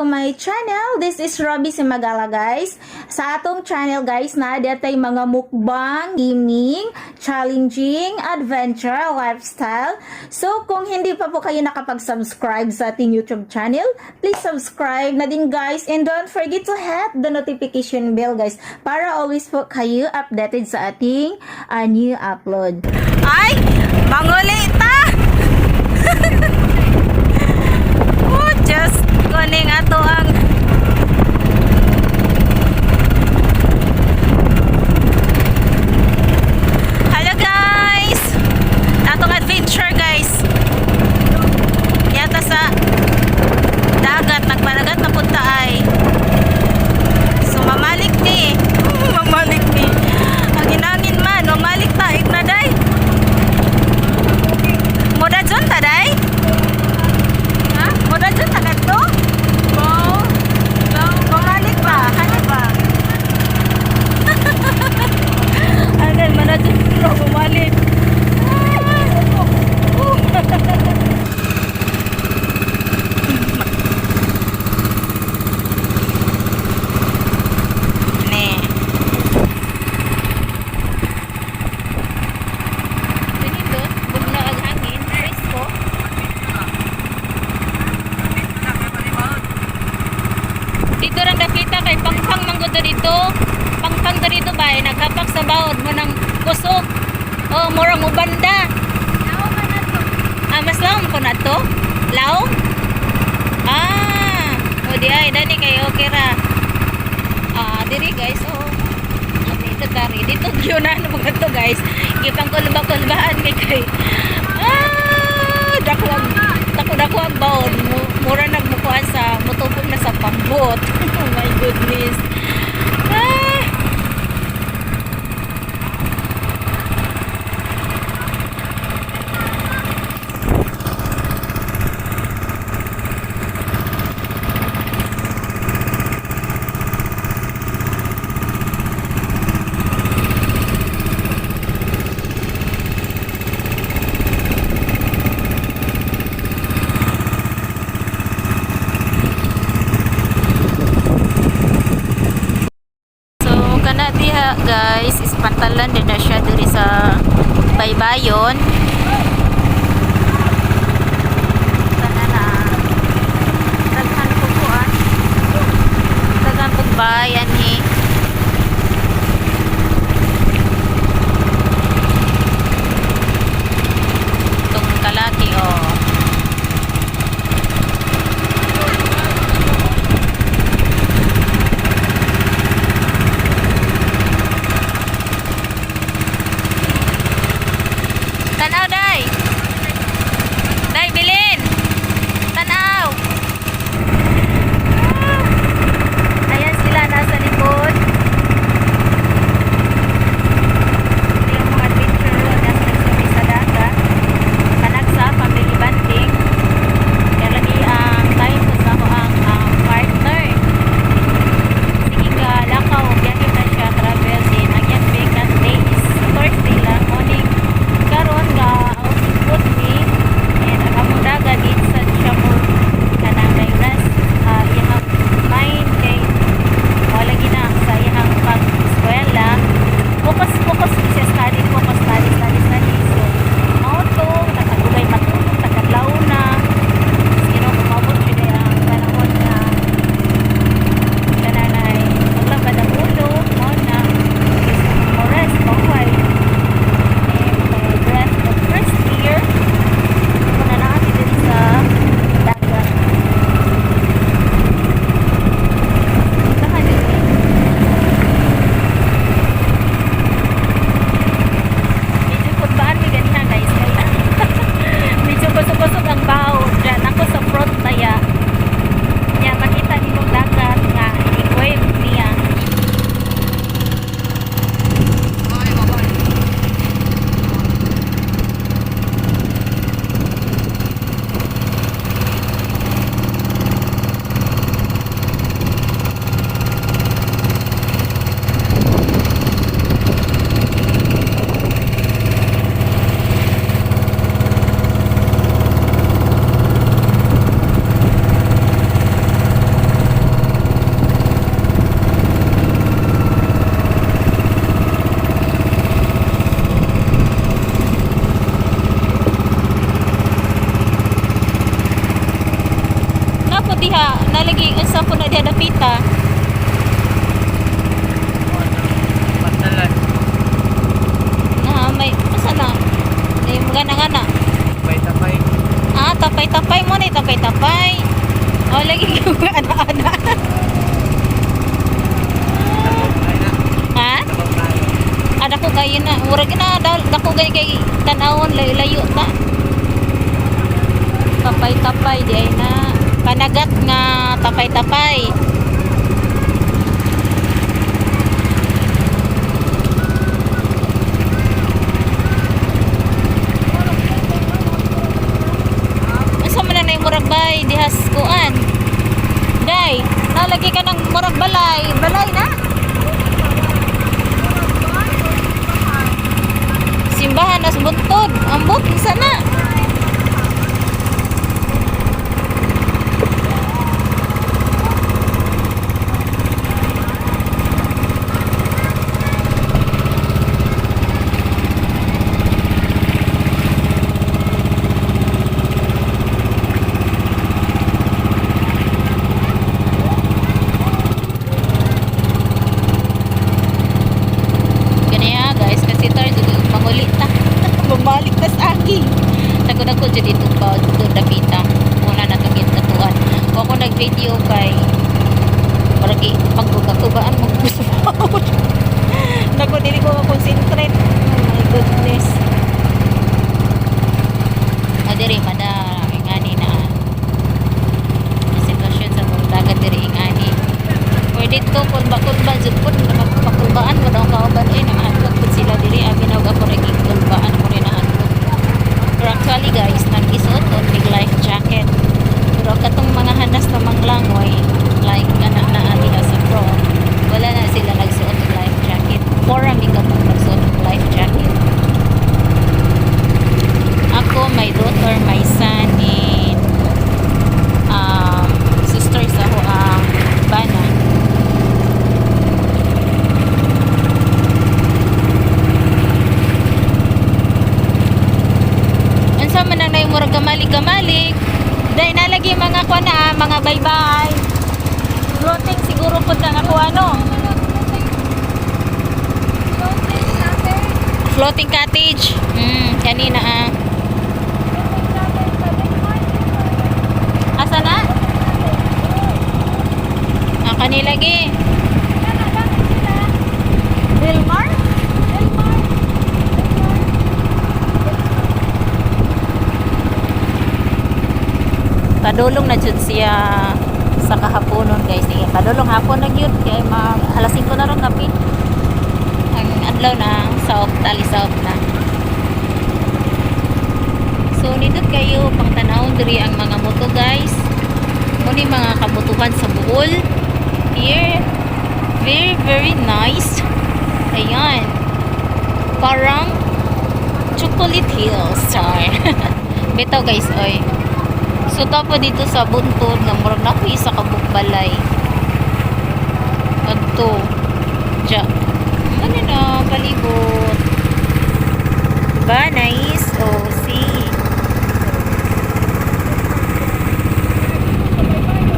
To my channel. This is Robbie Cimagala, guys. Sa atong channel, guys, na datay mga mukbang, gaming, challenging, adventure, lifestyle. So kung hindi pa po kayo nakapag-subscribe sa ating YouTube channel, please subscribe na din, guys, and don't forget to hit the notification bell, guys, para always po kayo updated sa ating new upload. Ay! Manguli ta! Oh, just kuning ato ang. Hello, guys! Atong adventure, guys. Yata sa dagat, nagpanagat na punta ay. So mamalik ni. Mamalik ni. Ang inangin man, mamalik ta na day. Moda dyan ta day? Ha? Moda dyan ta kadto? Wow. Mamalik ba? Ano ba? Ano, mana dyan bro, bumalik. Ne. Pinindot, bugna ang hangin, presko. Dito lang nakita kay pangpang manggodo dito. Pangpang ta dito ba eh, naghapak sa baod mo ng kusog. Oh, murang ubanda. Ah, mas lawom ko na to? Lawom? Ah, o di ay dani kay okay ra. Ah, diri guys, oh. Dito tari, dito gyud na ano mga to, guys. Gipang kulba-kulbaan kay kay. Ah, dako ang dako dako ang baon. Mura nagmukuan sa mutubog na sa pambot. Oh my goodness. Ah. So kana diha, guys, is pantalan din na siya diri sa Baybayon. Kana na daghan po po ah. Daghan po bayan ni. Itong kalaki oh. Tanawa. diha? Nalagi unsa po na diha dapita? Pantalan. Na may asa na? May gana gana. Tapay-tapay. Ah, tapay-tapay mo ni tapay-tapay. Oh, lagi ana-ana. Ay na. Ha? Tapos tayo. Ah, dako kayo na. Murag na dako kayo kay tan-awon layo-layo ta. Tapay-tapay di ay na. Panagat nga tapay-tapay. Asa man na nay murag bay dihas kuan. Day, nalagi ka ng murag balay. Balay na. Simbahan nas buntod. Ambot unsa na? Ganaya guys, kasi tar jud manguli ta. Bumalik ta sa akin. Dako-dako jud dito pa dito dapita. Wala na tong gitatuan. Kung ako nag-video kay maragi pagkakubaan mo gusto. Dako dili ko ma-concentrate. Oh my goodness. Ah, diri mada ngani na. Ang sitwasyon sa mga dagat diri ngani. Or dito kulba-kulba jud pud nakapakulbaan mo daw kauban ay nangahadlok pud sila diri abi na og ako ra gikulbaan ko rin nahadlok. Pero actually guys, nag-isuot og big life jacket. Pero katong mga hanas na manglangoy like kana na diha sa pro, wala na sila nagsuot og life jacket. Four mi ka pong nagsuot og life jacket. Ako, my daughter, my son, and sister sa ako ang bana. Unsa man ang murag kamalik-kamalik. Dahil nalagi mga kuan na, ah, mga bye-bye. Floating siguro pud na ako ano. Floating cottage. Kanina ah. Asa na? Ah, kanila gi. Delmar? Padulong na jud siya sa kahaponon guys. Sige, padulong hapon na gyud kay mag alas 5 na ron kapit. Ang adlaw na saop tali saop na. So nindot kayo pang tanawon diri ang mga moto guys. Muni mga kabutuhan sa Bohol. Here, very very nice. Ayan. Parang Chocolate Hills. Char. Bitaw guys, oy. So tapo dito sa buntod nga murag na isa ka balay. Adto. Ja. Ano na palibot. Diba? Nice. Oh, see.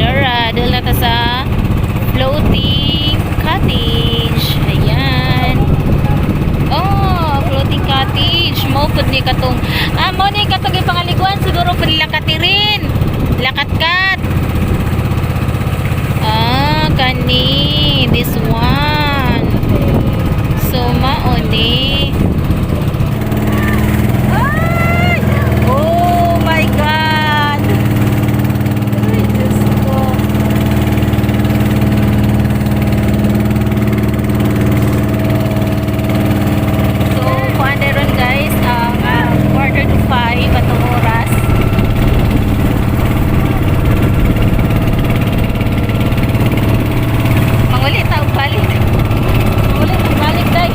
Dara, doon na ta sa floating cottage. Ayan. Oh, floating cottage. Mo pud ni katong ah mo ni katong ipangaliguan siguro pud nila katirin. Lakat-kat. Ah, kani this one. So mao ni. Ay! Oh my God. Ay, Diyos ko. So, kuan na ron guys, ang 4:45 atong oras. Mangulit ta og balik. Mangulit og balik day.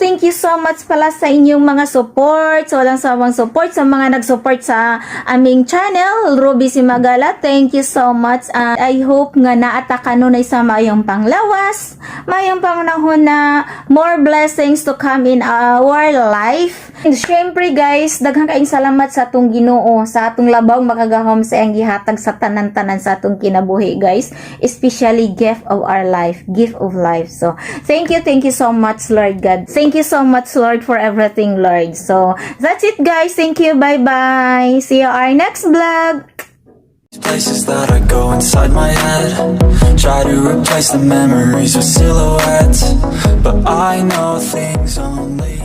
Thank you so much pala sa inyong mga support, sa walang sawang support, sa mga nag-support sa aming channel, Ruby Simagala. Thank you so much. I hope nga naa ta kanunay sa maayong panglawas, maayong pangunahon na more blessings to come in our life. And syempre, guys, daghang kaayong salamat sa atong Ginoo, sa atong labaw makagahom sa iyang gihatag sa tanan-tanan sa atong kinabuhi, guys. Especially gift of our life, gift of life. So, thank you so much, Lord God. Thank you so much, Lord, for everything, Lord. So, that's it, guys. Thank you. Bye-bye. See you our next vlog. Places that I go inside my head. Try to replace the memories with silhouettes. But I know things only